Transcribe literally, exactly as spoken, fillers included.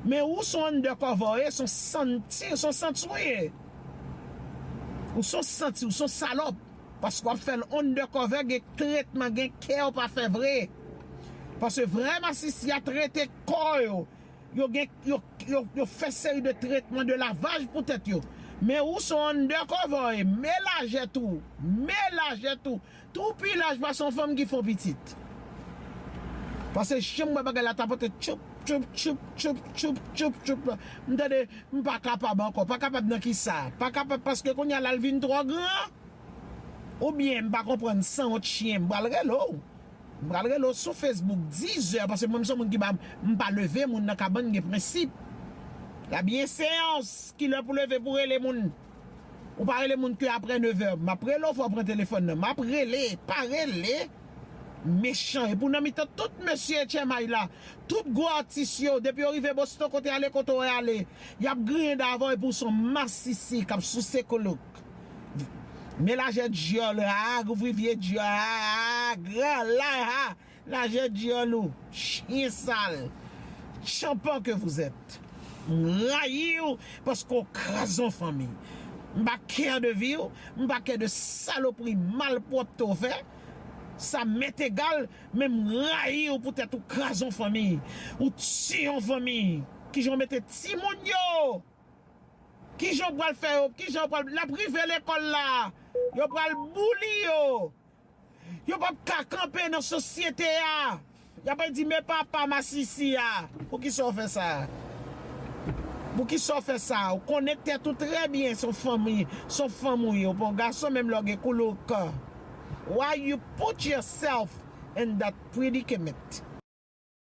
Men ou se yon undercover, se yon santi, se yon santi ou ye. Ou se yon santi, ou se yon salòp. Paske w ap fè l undercover, gen tretman, gen kè w pa fè vre. Paske vrè masisi a trete kò yo. Yo gen, yo, yo, yo fè seri de tretman de lavaj pou tèt yo. Men ou se yon undercover, e men lajè tou. Men lajè tou. Tou pi laj pase yon fanm ki fè yon pitit. Paske jan m wè bagay la tapote tchoup, tchoup, tchoup, tchoup, tchoup, tchoup, tchoup, tchoup. M tande, m pa kapab ankò. Pa kapab nan kisa? Pa kapab paske kounye a la l vin twò gran? Oubyen m pa konprann, sanwont chen, m pral rele w. M pral rele w sou Facebook dizè, paske mwen m se yon moun ki pa, m pa leve moun nan kabann, gen prensip. La byenseans, kilè pou leve pou rele moun? Ou pa rele moun ke apre nevè. M ap rele w, fò w pran telefòn nan. M ap rele, pa rele. Mechan. E pou nan mitan tout mesye H M I la, tout gwo atis yo, depi yo rive Boston, kote ale, kote w ale, y ap griyen davan epi w se yon masisi k ap souse koulouk. Men lajè dyòl, a, ouvri vye dyòl, a, a, gran la, a, lajè dyòl ou, chyen sal, tchanpan ke vous êtes. M rayi w paske w kraze yon fanmi. M pa kè de vi w, m pa kè de salopri malpwòpte w fè. Sa m mèt egal, men m rayi w poutèt ou kraze yon fanmi. Ou tiye yon fanmi. Kijan w mete timoun yo? Kijan w pral fè yo? Kijan w pral, l ap rive lekòl la. Yo pral bouli yo. Yo p ap ka kanpe nan sosyete a. Y ap di, men papa masisi a. Poukisa w fè sa? Poukisa w fè sa? Ou konnen tèt ou trè byen, se yon fanmi, se yon fanm ou ye. Ou pa yon gason, menm lè w gen koulouk. Why you put yourself in that predicament?